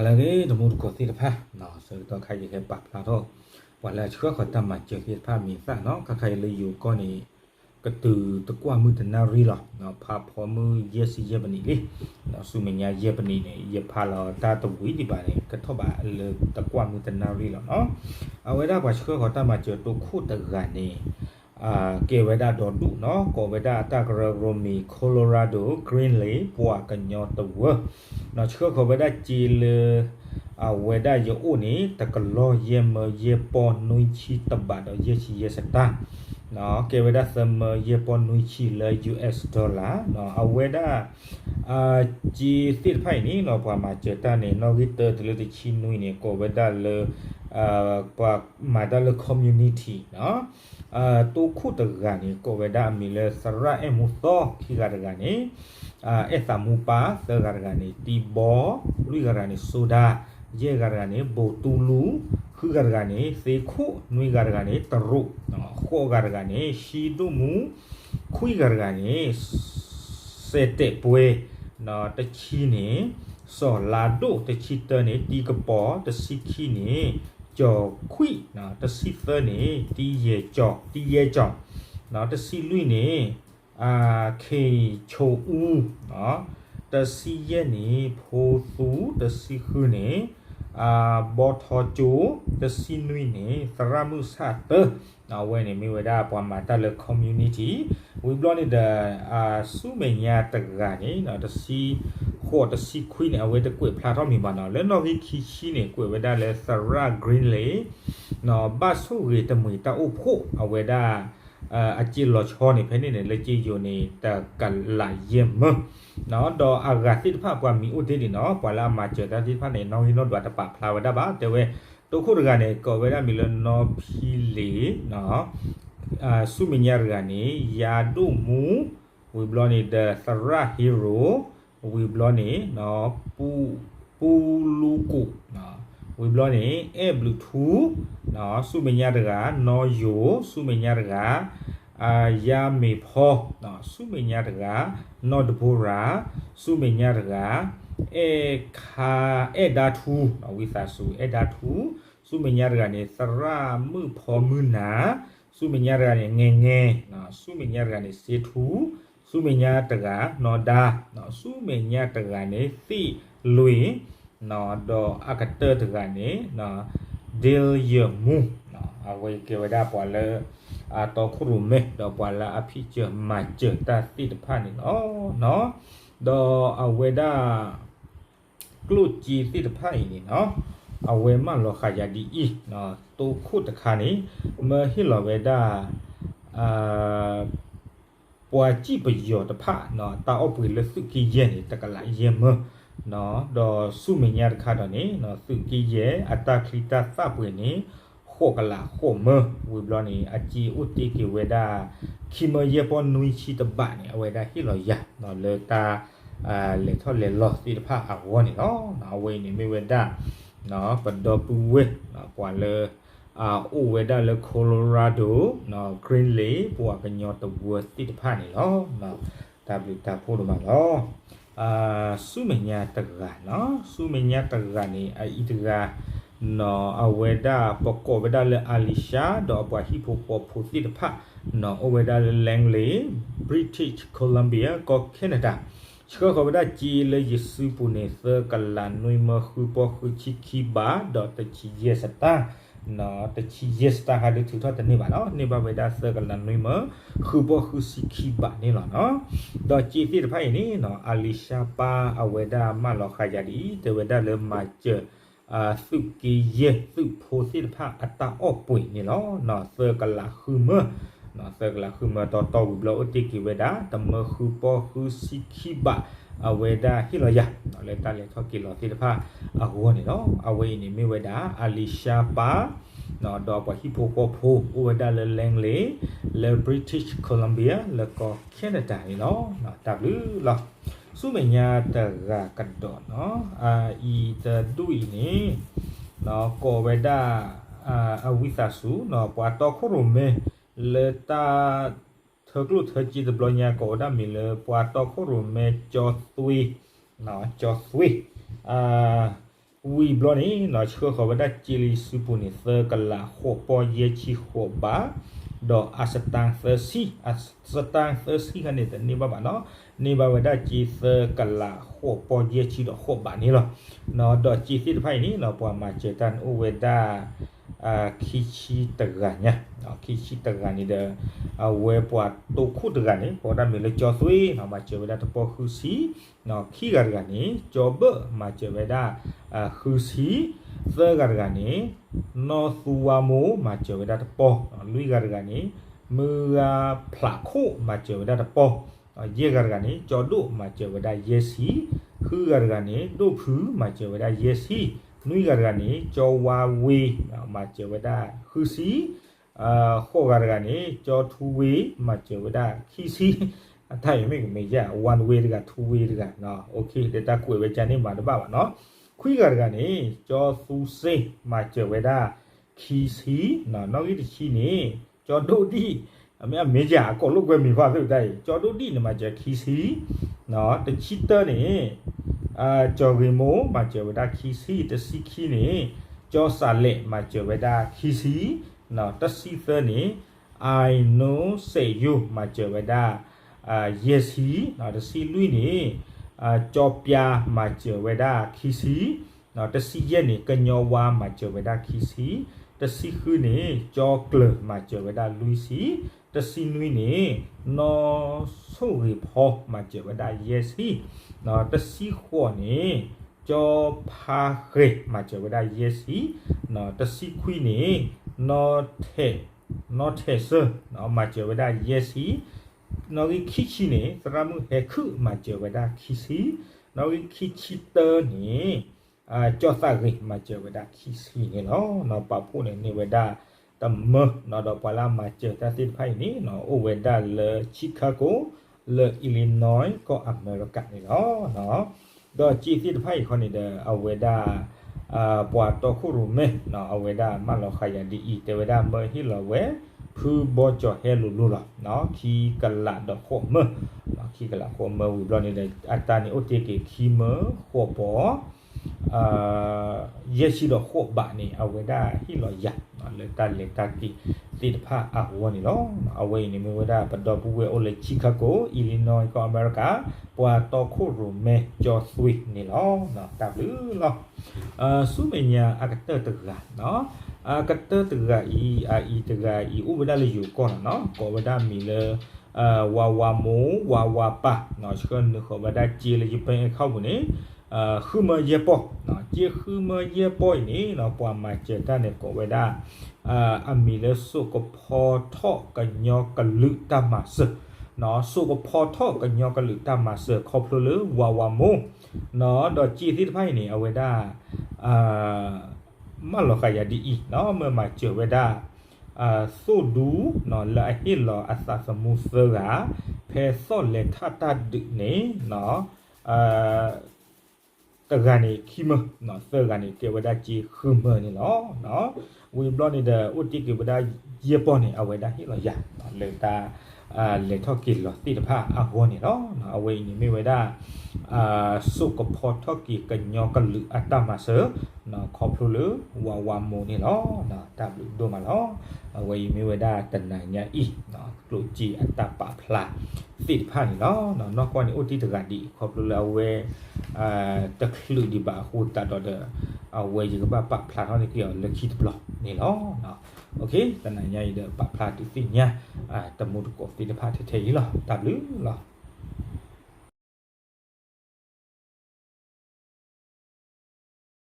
လၢအဂ့ၤ တမူတကိးသ့ၣ်တဖၣ်, ဆၢကတီၢ်ခါယကဟဲပာ်ဖျါထီၣ် ပှၤလၢအဆှၢဃီၤတၢ်မၤစၢၤသ့ၣ်တဖၣ်မံၤသၣ်နီၤ, ခါခါအံၤလၢယိၤကီၢ်န့ၣ် ကတုၤသကွၢ်မုၢ်တနၣ်ရံၣ်လီၤ. ဖးဖီမုၢ်ယဲၢ်ဆံယဲၢ်ပနံးလံ, ဆူမဲာ်ညါယဲၢ်ပနံးန့ၣ် ယဖးလီၤတၢ်တဝံၤဒံးဘၣ်န့ၣ် ကထီၣ်ဘးလၢသကွၢ်မုၢ်တနၣ်ရံၣ်လီၤနီၤ. အဝဲဒၣ်ပှၤဆှၢဃီၤတၢ်မၤစၢၤတိခိၣ်တဂၤန့ၣ် ကဲဝဲဒၣ်ဒီဒူၣ်နီၤ, ကိးဝဲဒၣ်အတၢ်ကရၢကရိမံၤ Colorado Greenlee ပှၤကညီတဝၢ ဆှၢဃီၤဝဲဒၣ်စ့လၢ အဝဲဒၣ်ယအိၣ်န့ၣ် တကလီၢ်ယဲၢ်မၢယဲၢ်ပီၢ်နွံဆံတဘးဒီးယဲၢ်ဆံယဲၢ်စတၢ်, ကဲဝဲဒၣ်သၢမၢယဲၢ်ပီၢ်နွံဆံလၢ U S dollar အဝဲဒၣ် စ့သ့ၣ်တဖၣ်အံၤန့ၣ်နီၤ ပှၤမၤစၢၤတၢ်န့ၣ် နီၣ်ဂံၢ်တၢတုၤလၢတဆံနွံန့ၣ် ကိးဝဲဒၣ်လၢ ပှၤမၤတၢ်လၢ community နီၤ, တိခိၣ်တဂၤန့ၣ် ကိးဝဲဒၣ်အမံၤလၢသရၣ်အဲၣ်မူသီ, ခံဂၤတဂၤန့ၣ် အဲၣ်သးမူပၢ်, သၢဂၤတဂၤန့ၣ် တံဘီ, လွံၢ်ဂၤတဂၤန့ၣ် စိဒၤ, ယဲၢ်ဂၤတဂၤန့ၣ် ဘိးတူလူ, ဃုဂၤတဂၤန့ၣ် သ့ခိၣ်, နွံဂၤတဂၤန့ၣ် တရူး, ဃိးဂၤတဂၤန့ၣ် ရှံဒိၣ်မူ, ခွံဂၤတဂၤန့ၣ် စဲးတဲးပှဲၤ, တဆံန့ၣ် စီၤလါဒိၣ်, တဆံတၢန့ၣ် တံကပီၤ, တဆံခံန့ၣ် ကၠီၤခွံၣ်, တဆံသၢန့ၣ် တံယဲၢ်ကၠီၤ, တံယဲၢ်ကၠီၤ, တဆံလွံၢ်န့ၣ် ခ့ၣ်ဆိအူ, တဆံယဲၢ်န့ၣ် ဖိသူ, တဆံဃုန့ၣ် ဘီထီကၠိ, တဆံနွံန့ၣ် သရၣ်မုၣ်ဆၣ်တၢ, အဝဲန့ၣ်မ့ၢ်ဝဲဒၣ်ပှၤမၤတၢ်လၢ community, ဝံၤဘျီန့ၣ်ဒီး ဆူမဲာ်ညါတဂၤန့ၣ် တဆံဃိး တဆံခွံန့ၣ် အဝဲတကွဲးဖျါထီၣ်မံၤဘၣ်နီၤ, လၢနီၣ်ဂံၢ်ခံဆံန့ၣ် ကွဲးဝဲဒၣ်လၢသရၣ် Greenlee ဘၣ်ဆိၣ်ဂ့ၤတမှံၤတၢ်အိၣ်ဖှိၣ် အဝဲဒၣ် အစ့လီၤဆီန့ၣ် ဖဲန့ၣ်န့ၣ် လၢစ့ယိၤန့ၣ် တကလးယဲၢ်မၢ, ဒီးအဂၤသ့ၣ်တဖၣ်ပှၤမံၤအိၣ်တ့ၢ်ဒံးနီၤ, ပှၤလၢအမၤစၢၤတၢ်သ့ၣ်တဖၣ်န့ၣ် နီၣ်ဂံၢ်နီၣ်ဒွးတပာ်ဖျါဝဲဒၣ်ဘၣ်, တဲဝဲ တိခိၣ်တဂၤန့ၣ် ကိးဝဲဒၣ်မံၤလၢနီၢ်ဖံလ့ၤ, ဆူမဲာ်ညါတဂၤန့ၣ် ယၤဒိၣ်မူ, ဝံၤဘျီန့ၣ်ဒီးသရၣ်ဟ့ရိၤ, ဝံၤဘျီန့ၣ် ပူလူကူး, ဝံၤဘျီန့ၣ် အဲၣ်ဘျုးထူ, ဆူမဲာ်ညါတဂၤ နီၢ်ယိၤ, ဆူမဲာ်ညါတဂၤ ယါမ့ၤဖီ, ဆူမဲာ်ညါတဂၤ နီၢ်ဒဘိရၤ, ဆူမဲာ်ညါတဂၤ အဲၣ်ခါ, အဲၣ်ဒါထူ, ဝံသးစူၤ အဲၣ်ဒါထူ, ဆူမဲာ်ညါတဂၤန့ၣ် သရၣ်မုၣ်ဖီမုၢ်နၤ, ဆူမဲာ်ညါတဂၤန့ၣ် ငဲၤငဲၤ, ဆူမဲာ်ညါတဂၤန့ၣ် စ့ထူ, ဆူမဲာ်ညါတဂၤ နီၢ်ဒါ, ဆူမဲာ်ညါတဂၤန့ၣ် သ့ၣ်လွံၢ်, ဒီးအကတၢၢ်တဂၤန့ၣ် ဒ့လယၢၢ်မူ, အဝဲကဲဝဲဒၣ်ပှၤလၢ အတီခိၣ်ရိၣ်မဲ ဒီးပှၤလၢအဖံးစၢၤမၤစၢၤတၢ်သ့ၣ်တဖၣ်န့ၣ်လီၤ. ဒီးအဝဲဒၣ် ကျိၣ်စ့သ့ၣ်တဖၣ်အံၤန့ၣ်နီၤ, အဝဲမၢလီၤဃာ်ယၤဒ်အံၤ, တိခိၣ်တခါန့ၣ် မၢဟ့ၣ်လီၤဝဲဒၣ် ပှၤစံၣ်ပယီၤတဖၣ် တၢ်အီၣ်ပှ့ၤလၢသုးက့ယဲၢ်န့ၣ် တကလးယဲၢ်မၢ, ဒီးဆူမဲာ်ညါတခါဒီးန့ၣ် သုးက့ယဲၢ်အတၢ်ချံတၢ်သၣ်ပှ့ၤန့ၣ် ဃိးကလးဃိးမၢ, ဝံၤဘျီန့ၣ် အစ့အိၣ်တ့ၢ်က့ၤဝဲဒၣ် ခံမၢယဲၢ်ပီၢ်နွံဆံတဘးန့ၣ် အဝဲဒၣ်ဟ့ၣ်လီၤယၤ လၢတၢ် လဲၤထီၣ်လဲၤလီၤသ့ၣ်တဖၣ်အဂီၢ်န့ၣ်လီၤ. အဝဲအံၤန့ၣ်မ့ၢ်ဝဲဒၣ် ပဒီပုၢ်ဝဲၢ် ပှၤလၢ အိၣ်ဝဲဒၣ်လၢ Colorado Greenlee ပှၤကညီတဝၢသ့ၣ်တဖၣ်န့ၣ်လီၤ. တၢ်ဘျုးတၢ်ဖှိၣ်ဒိၣ်မးလီၤ. ဆူမဲာ်ညါတဂၤနီၤ, ဆူမဲာ်ညါတဂၤန့ၣ် အအံၤတဂၤ နီၤ အဝဲဒၣ်ပကိးဝဲဒၣ်လၢ Alicia ဒီးအပှၤဟံၣ်ဖိဃီဖိသ့ၣ်တဖၣ် နီၤ အိၣ်ဝဲဒၣ်လၢ Langley, British Columbia ကီၢ် Canada ဆှၢဃီၤဝဲဒၣ်စ့လၢယစုပူၤန့ၣ် သၢကလးနွံမၢဃုပီၢ်ဃုဆံခံဘး ဒီးတဆံယဲၢ်စတၢ်, တဆံယဲၢ်စတၢ်ဟးဒုးထုးထီၣ်တန့ၢ်ဘၣ်နီၤ, န့ၢ်ဘၣ်ဝဲဒၣ်သၢကလးနွံမၢဃုပီၢ်ဃုဆံခံဘးန့ၣ်လီၤနီၤ. ဒီးစ့သ့ၣ်တဖၣ်အံၤန့ၣ်နီၤ Alicia ပၢ်အဝဲဒၣ်မၢလီၤဃာ်ယၤဒ်အံၤ တဲဝဲဒၣ်လၢမၤစၢၤ သုးက့ယဲၢ်သုးဖိသ့ၣ်တဖၣ်အတၢ်အီၣ်ပှ့ၤန့ၣ်လီၤ. သၢကလးဃုမၢ, သၢကလးဃုမၢတီတီဝံၤဘျီအိၣ်တ့ၢ်က့ၤဝဲဒၣ် တမၢဃုပီၢ်ဃုဆံခံဘး အဝဲဒၣ်ဟ့ၣ်လီၤယၤ လၢတၢ်လဲၤထီၣ်က့ၤလီၤသ့ၣ်တဖၣ်အဂီၢ်န့ၣ်လီၤ. အဝဲအံၤန့ၣ်မ့ၢ်ဝဲဒၣ် Alicia ပၢ် ဒီးပှၤဟံၣ်ဖိဃီဖိ အိၣ်ဝဲဒၣ်လၢ Langley လၢ British Columbia လၢကီၢ် Canada န့ၣ်လီၤ. တၢ်ဘျုးလီၤ. ဆူမဲာ်ညါတဂၤကဒီးနီၤ, အအံၤတဒူၣ်အံၤန့ၣ် ကိးဝဲဒၣ် အဝံသးစူၤ ပှၤတီခိၣ်ရိၣ်မဲ လၢတၢ်ထၢကျိၣ်ထၢစ့တဘျီညါ ကိးဝဲဒၣ်မံၤလၢ ပှၤတီခိၣ်ရိၣ်မဲ ကၠီသွ့, ကၠီသွ့, အ ဝံၤဘျီန့ၣ် ဆှၢဃီၤဝဲဒၣ်စ့လၢယစုပူၤန့ၣ် သၢကလးဃိးပီၢ်ယဲၢ်ဆံဃိးဘး, ဒီးအစတၣ်သၢဆံ, အစတၣ်သၢဆံခါန့ၣ်တန့ၢ်ဘၣ်ဘၣ်နီၤ, န့ၢ်ဘၣ်ဝဲဒၣ်စ့သၢကလးဃိးပီၢ်ယဲၢ်ဆံဒီးဃိးဘးန့ၣ်လီၤ. ဒီးစ့သ့ၣ်တဖၣ်အံၤန့ၣ် ပှၤမၤစၢၤတၢ်န့ၣ်အိၣ်ဝဲဒၣ် ခံဆံတဂၤညါ, ခံဆံတဂၤန့ၣ်ဒီး အဝဲပှၤတိခိၣ်တဂၤန့ၣ် ကိးဝဲဒၣ်မ့ၢ်လၢကၠီသွ့ မၤစၢၤဝဲဒၣ်တပီၢ်ဃုဆံ, ခံဂၤတဂၤန့ၣ် ကၠီဘၢၣ် မၤစၢၤဝဲဒၣ် ဃုဆံ, သၢဂၤတဂၤန့ၣ် နီၢ်သူဝါမိၢ် မၤစၢၤဝဲဒၣ်တပီၢ်, လွံၢ်ဂၤတဂၤန့ၣ် မုၢ်ဂၤဖျးခိၣ် မၤစၢၤဝဲဒၣ်တပီၢ်, ယဲၢ်ဂၤတဂၤန့ၣ် ကၠီဒိၣ် မၤစၢၤဝဲဒၣ်ယဲၢ်ဆံ, ဃုဂၤတဂၤန့ၣ် ဒိၣ်ဖု မၤစၢၤဝဲဒၣ်ယဲၢ်ဆံ, နွံဂၤတဂၤန့ၣ် ကၠီဝါဝ့ မၤစၢၤဝဲဒၣ်ဃုဆံ, ဃိးဂၤတဂၤန့ၣ် ကၠီထူဝ့ မၤစၢၤဝဲဒၣ်ခံဆံ, အတၢ်အံၤမ့ၢ်ကမ့ၢ်ယဲၢ် one way တဂၤ two way တဂၤ, ဒီးတၢ်ကွဲးဝဲကန့ၣ်မၤတဘၣ်ဘၣ်နီၤ, ခွံဂၤတဂၤန့ၣ် ကၠီသူစ့ မၤစၢၤဝဲဒၣ်ခံဆံ, နီၣ်ဂံၢ်တဆံန့ၣ် ကၠီဒိၣ်ဒံၣ်, အမ့ၢ်ယဲၢ် အကိးလိာ်ကွဲမံၤဖးသ့ၣ်တၢ်အံၤ ကၠီဒိၣ်ဒံၣ်န့ၣ်မၤစၢၤခံဆံ, တဆံတၢန့ၣ် ကၠီဂ့ၤမိၢ် မၤစၢၤဝဲဒၣ်ခံဆံ, တဆံခံန့ၣ် ကၠီစးလဲး မၤစၢၤဝဲဒၣ်ခံဆံ, တဆံသၢန့ၣ် အနီစဲးယိၤ မၤစၢၤဝဲဒၣ် ယဲၢ်ဆံ, တဆံလွံၢ်န့ၣ် ကၠီပျါ မၤစၢၤဝဲဒၣ်ခံဆံ, တဆံယဲၢ်န့ၣ် ကညီဝါ မၤစၢၤဝဲဒၣ်ခံဆံ, တဆံဃုန့ၣ် ကၠီကျၢၤ မၤစၢၤဝဲဒၣ်လွံၢ်ဆံ, တဆံနွံန့ၣ် နီၢ်ဆိၣ်ဂ့ၤဖီ မၤစၢၤဝဲဒၣ်ယဲၢ်ဆံ, တဆံဃိးန့ၣ် ကၠီဖါဃဲၤ မၤစၢၤဝဲဒၣ်ယဲၢ်ဆံ, တဆံခွံန့ၣ် နီၢ်ထဲးစၢၢ် မၤစၢၤဝဲဒၣ်ယဲၢ်ဆံ, နီၣ်ဂံၢ်ခံဆံန့ၣ် သရၣ်မုၣ်ဟဲခုၣ် မၤစၢၤဝဲဒၣ်ခံဆံ, နီၣ်ဂံၢ်ခံဆံတၢန့ၣ် ကၠီသးဂ့ၤ မၤစၢၤဝဲဒၣ်ခံဆံန့ၣ်လီၤ. ပာ်ဖှိၣ်န့ၣ်န့ၢ်ဝဲဒၣ်တမၢ, ဒီးပှၤလၢအမၤစၢၤတၢ်သ့ၣ်တဖၣ်အံၤန့ၣ် အိၣ်ဝဲဒၣ်လၢ Chicago လၢ Illinois ကီၢ်အမဲရကၤန့ၣ်လီၤ. ဒီးစ့သ့ၣ်တဖၣ်အံၤခီန့ၣ်ဒီး အဝဲဒၣ် ပှၤတီခိၣ်ရိၣ်မဲ အဝဲဒၣ်မၢလီၤဃာ်ယၤဒ်အံၤ တဲဝဲဒၣ်မၢဟ့ၣ်လီၤဝဲ ဖုဘီကၠီၤဟဲလိၤလိၤလီၤ. ခံကလးဒီးဃိးမၢ, ခံကလးဃိးမၢဝံၤဘျီန့ၣ်ဒီး အတၢ်န့ၣ်အိၣ်တ့ၢ်က့ၤခံမၢဃိးပီၤ ယဲၢ်ဆံဒီးဃိးဘးန့ၣ် အဝဲဒၣ်ဟ့ၣ်လီၤယၤ လၢတၢ်လဲၤတၢ်က့ၤသ့ၣ်တဖၣ်အဂီၢ်န့ၣ်လီၤ. အဝဲအံၤန့ၣ်မ့ၢ်ဝဲဒၣ်ပဒီပုၢ်ဝဲၢ်အိၣ်လၢ Chicago, Illinois ကီၢ်အမဲရကၤ ပှၤတီခိၣ်ရိၣ်မဲကၠီသွ့န့ၣ်လီၤ. တၢ်ဘျုးလီၤ. ဆူမဲာ်ညါအကတၢၢ်တဂၤ, အကတၢၢ်တဂၤအံၤ အအံၤတဂၤအံၤ အိၣ်ဝဲဒၣ်လၢယိၤကီၢ်လီၤနီၤ, ကိးဝဲဒၣ်မံၤလၢ ဝါဝါမိၢ် ဝါဝါပၢ်, ဆှၢနုာ်ဃီၤဝဲဒၣ်စ့လၢယ bank account ပူၤန့ၣ် ဃုမၢယဲၢ်ပီၢ်, စ့ဃုမၢယဲၢ်ပီၢ်အံၤန့ၣ် ပှၤမၤစၢၤတၢ်န့ၣ် ကိးဝဲဒၣ် အမံၤလၢစိာ်ကဖီထီၣ်ကညီကလုာ်တၢ်မၤစၢၤ, စိာ်ကဖီထီၣ်ကညီကလုာ်တၢ်မၤစၢၤ ခီဖျိလၢဝါဝါမိၢ်, ဒီးစ့သ့ၣ်တဖၣ်အံၤန့ၣ် အဝဲဒၣ် မၢလီၤဃာ်ယၤဒ်အံၤ, မၢမၤစၢၤဝဲဒၣ် သိၣ်ဒူ လၢအဟ့ၣ်လီၤအသးသမူသၢဂၤ ဖဲသီၣ်လဲၤထၣ်တၢ်ဒုးန့ၣ် တဂၤန့ၣ်ခံမၢ, သၢဂၤန့ၣ်ကဲဝဲဒၣ်စ့ဃုမၢန့ၣ်လီၤ. ဝံၤဘျီန့ၣ်ဒီး အိၣ်တ့ၢ်က့ၤဝဲဒၣ်ယဲၢ်ပီၢ်န့ၣ် အဝဲဒၣ်ဟ့ၣ်လီၤယၤ လၢတၢ် လဲၤထီၣ်က့ၤလီၤသ့ၣ်တဖၣ်အဂီၢ်န့ၣ်လီၤ. အဝဲအံၤန့ၣ်မ့ၢ်ဝဲဒၣ် စိာ်ကဖီထီၣ်က့ၤကညီကလုာ်အတၢ်မၤစၢၤ ခီဖျိလၢဝါဝါမိၢ်န့ၣ်လီၤ. တၢ်ဘျုးဒိၣ်မးလီၤ. အဝဲအံၤမ့ၢ်ဝဲဒၣ်တနၤညါအံၤ ကျိၣ်စ့အတၢ်ပာ်ဖျါသ့ၣ်တဖၣ်န့ၣ်လီၤ. နီၢ်ကီၢ်န့ၣ်အိၣ်တ့ၢ်တဂၤဒံး ခီဖျိလၢအဝဲ တချုးဒံးဘၣ်အဃိသတးဒီး အဝဲယကဘၣ်ပာ်ဖျါထီၣ်န့ၢ်က့ၤအီၤလၢခံတဘျီန့ၣ်လီၤ. တနၤညါအံၤဒီးပာ်ဖျါဒုးသ့ၣ်ညါ တမူတကိးသ့ၣ်တဖၣ်ထဲထဲအံၤလီၤ. တၢ်ဘျုးလီၤ.